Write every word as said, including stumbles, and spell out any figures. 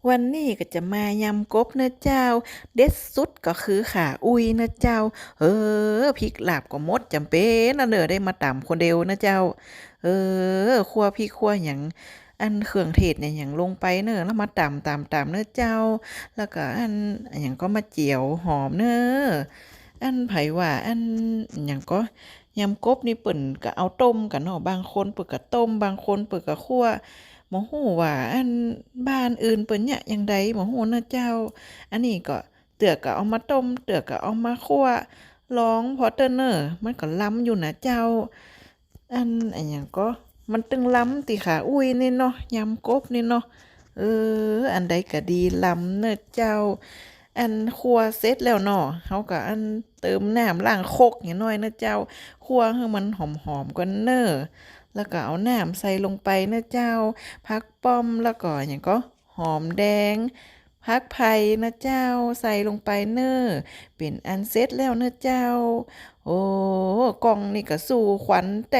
วันนี้ก็จะมายำกบเน่อเจ้า เด็ดสุดก็คือขาอุ้ยเน่อเจ้า เออ พริกลาบก็หมดจ๋ำเป๋นนะเน่อ ได้มาต๋ำคนเดียวเน่อเจ้า เออ คั่วพริกคั่วหยัง อันเครื่องเทศเนี่ยหยังลงไปเน่อ แล้วมาต๋ำต๋ำต๋ำเน่อเจ้า แล้วก็อัน อันหยังก็มาเจียวหอมเน่อ อันใผว่าอันหยังก็ ยำกบนี่เปิ้นก็เอาต้มกั๋นเนาะ บางคนเปิ้นก็ต้ม บางคนเปิ้นก็คั่ว บ่ฮู้ว่าอันบ้านอื่นเปิ้นเยียะอย่างใดบ่ฮู้เน่อเจ้า อันนี้ก็เตื้อก็เอามาต้ม เตื้อก็เอามาคั่ว ลองผ่อเต๊อะเน่อ มันก็ลำอยู่นะเจ้า อัน อันหยังก็ มันตึงลำตี้ขาอุ้ยนี่เนาะ ยำกบนี่เนาะ เออ อันใดก็ดีลำเน่อเจ้า อันคั่วเสร็จแล้วเนาะ เฮาก็อันเติมน้ำล้างครกหยังหน้อยเน่อเจ้า คั่วหื้อมันหอมๆ ก่อนเน่อ แล้วก็เอาน้ำใส่ลงไปเน่อเจ้า ผักป้อม แล้วก็หยังก็ หอมแดง ผักไผ่เน่อเจ้า ใส่ลงไปเน่อ เป๋นอันเสร็จแล้วเน่อเจ้า โอ้ ก้องนี่ก็สู้ควันแต๊